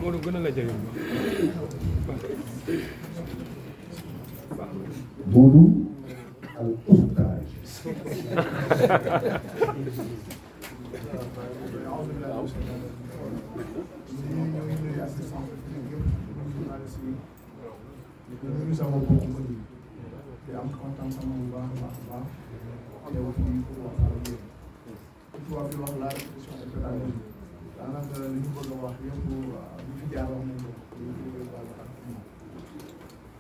moo gën a la jëriñ Modou al Oustaz. ñu sama bopp di am contentement bu baax a baax a baax teew fii pour waxtaan ak yéen tubaab bi wax la répétition est pédagogique daanaka li ñu bëgg a wax yëpp li fi jaar wax nañ ko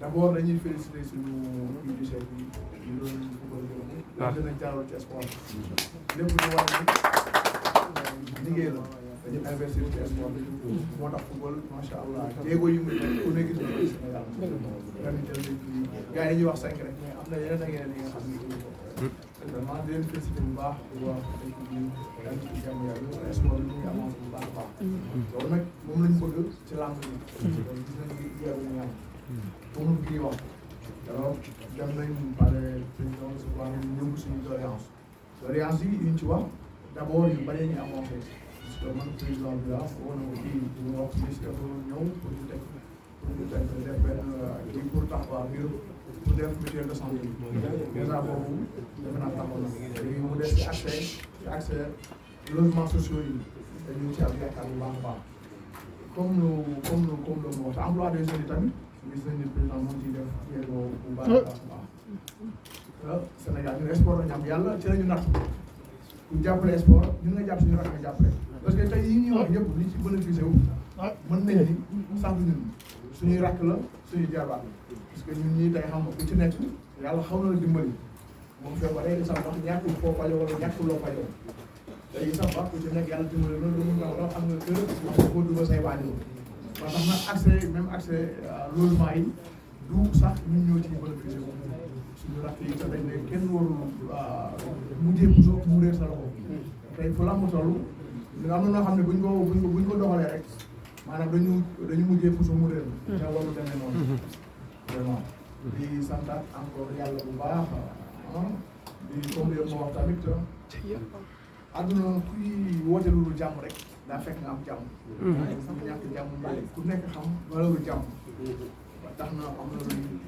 d'abord dañuy féliciter suñu kii du chef bi ñu doon football boobu dina jaaral ci sport lépp lu war ni liggéey la dañu investir ci sport moo tax football macha allah jéego yu muy def ku nekk gis nañu Sénégal ren jël nañ ci gars yi dañuy wax 5 rek mais am na yeneen ak yeneen yi nga xam ne vraiment di leen féliciter bu baax di wax équipe bi daal ci jàmm yàlla sport bi mu ngi avancé bu baax a baax loolu nag moom lañ bëgg ci làmb yi donc gis nañ ci yeewu mu am comme bi ñuy wax alors dem nañ pare président su baax ñu ñëw suñu doléance yi yuñ ci wax d'abord yu bari ñu avancé parce que man président bi la woo na ko kii ñu wax ministre dafa ñëw pour ñu teg def benn kii pour taxawal ngir pour def mutuelle de santé déjà boobu defe naa taxaw na léegi mu des ci accès logements sociaux yi dañu ci am yaakaar bu baax a baax comme lu mu wax emploi des jeunes yi tamit gis nañ ni président moo ciy def jéego bu baax a baax Sénégal ñun sport la ñu am yàlla ci la ñu natt ku jàppale sport ñun nga jàpp suñu rakk nga jàppale parce que tey yi ñuy wax yëpp li ci bénéficié wu mën nañ ni sax ñun suñuy rakk la suñuy jarbaat parce que ñun ñii tey xam nga ku ci nekk yàlla xaw na la dimbali moom feebaree sax wax ñàkkul foo fajoo wala ñàkkul loo fajoo tey sax wax ku ci nekk yàlla dimbali loolu lu mu ndaw la am nga kër wax nga koo dugal say waajur ba tax na accès même accès logement yi du sax ñun ñoo ciy bénéficié wu suñu rakk yi te dañ ne kenn warul mujjee puso mu réer sa loxo tey fu la mu toll nga am na noo xam ne buñ ko doxalee rek maanaam dañu mujjee puso mu réer te warul demee noonu vraiment di santaat encore yàlla bu baax di comme yow ma wax tamit àdduna kuy woote lu jàmm rek daa fekk nga am jàmm ñu ñàkk jàmm mbay ku nekk xam valeur jàmm ba tax na am na lu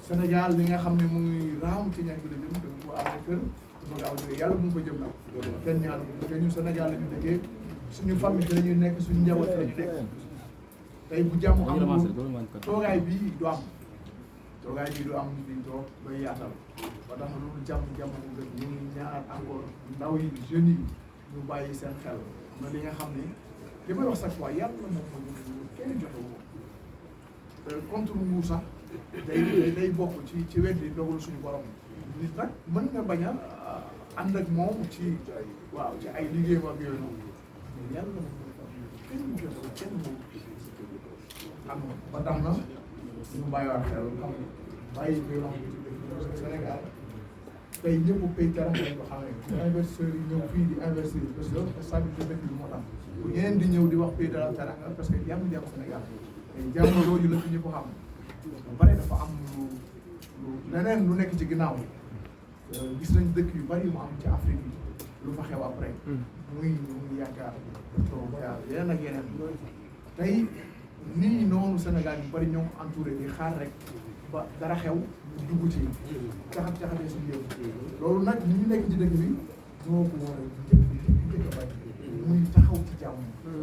Sénégal li nga xam ne mu ngi raam ci ñàkk la jëm te bu amee kër bëgg aw jóge yàlla bu mu ko jëm nag kenn ñaanu parce que ñun Sénégal la ñu dëkkee suñu famille la ñuy nekk suñu njaboot la ñu nekk tey bu jàmm amul toogaay bii du am di toog bay yaatal ba tax na loolu jàmm bu gën ñu ngi ñaar encore ndaw yi jeunes yi ñu bàyyi seen xel na li nga xam ne li may wax chaque fois yàlla moom moo ñu kenn joxe wu te contre nguur sax day bokk ci wet yi dogal suñu borom nit nag mën nga bañ a ànd ak moom ci ay liggéeyam ak yooyu noonu mais yàlla moom kenn joxe wu kenn moom am ba tax na ñu bàyyiwaat xel xam bàyyi violence bi ci Sénégal tey ñëpp pay terrain lañ ko xamee investisseurs yi ñëw fii di investir parce que stabilité dëkk bi moo tax bu ñeneen di ñëw di wax pay terrain parce que jàmm Sénégal tey jàmm jooju la fi ñëpp xam ba pare dafa am lu leneen lu nekk ci ginnaaw gis nañ dëkk yu bari mu am ci Afrique yi lu fa xew après muy yaakaar yeneen ak yeneen tey nit ñi noonu Sénégal yu bari ñoo entouré di xaar rek ba dara xew dugg ci caxatee suñu yëpp loolu nag ni ñu nekk ci dëkk bi ñoo ko war a jëkk a bàyyi muy taxaw ci jàmm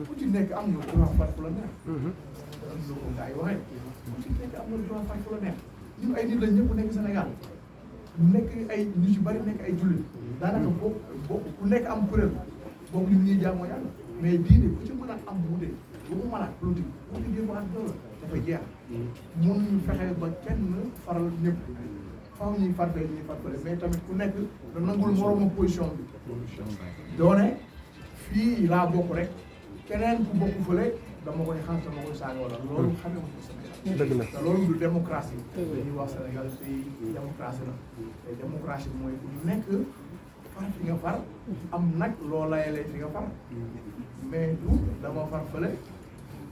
ku ci nekk am na droit far fu la neex am na ko gars yi waxee ku ci nekk am na droit far fu la neex ñun ay nit lañ ñëpp nekk Sénégal nekk ay nit yu bari nekk ay jullit daanaka boo ku nekk am kuréel boobu li ñuy jaamoo yàlla mais diine ku ci mën a am wuute bu mu mën a politique politique yëpp ak doole dafay jeex mun ñu fexe ba kenn faral ñëpp faaw ñuy farfee ñuy farfale mais tamit ku nekk da nangul moroomam position bi doone fii laa bokk rek keneen ku bokk fële dama koy xas dama koy saaga wala loolu xamee ko Sénégal dëgg la te loolu du démocratie dañuy wax Sénégal fii démocratie la te démocratie mooy ku nekk far fi nga far am nag loo layalee fi nga far mais du dama far fële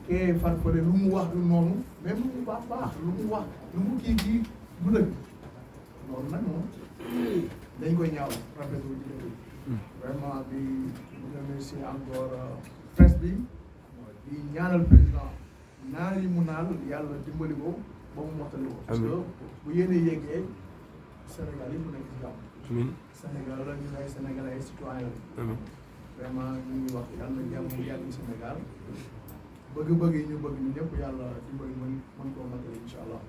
kee far fële lu mu wax du noonu même lu mu baax lu mu wax lu mu kii du dëgg loolu nag moom dañ koy ñaaw rafetlu ci dëgg vraiment di remercier encore presse bi di ñaanal président naan yi mu naan yàlla dimbali ko ba mu mottali ko. parce que amiin bu yéene yeggee Sénégal yëpp nekk ci jàmm. amiin Sénégal la ñu ay Sénégalais ay citoyen la. amiin vraiment ñu ngi wax yàlla na jàmm mu yàgg Sénégal bëgg-bëgg yi ñu bëgg ñu ñëpp yàlla dimbali mën koo matale incha allah.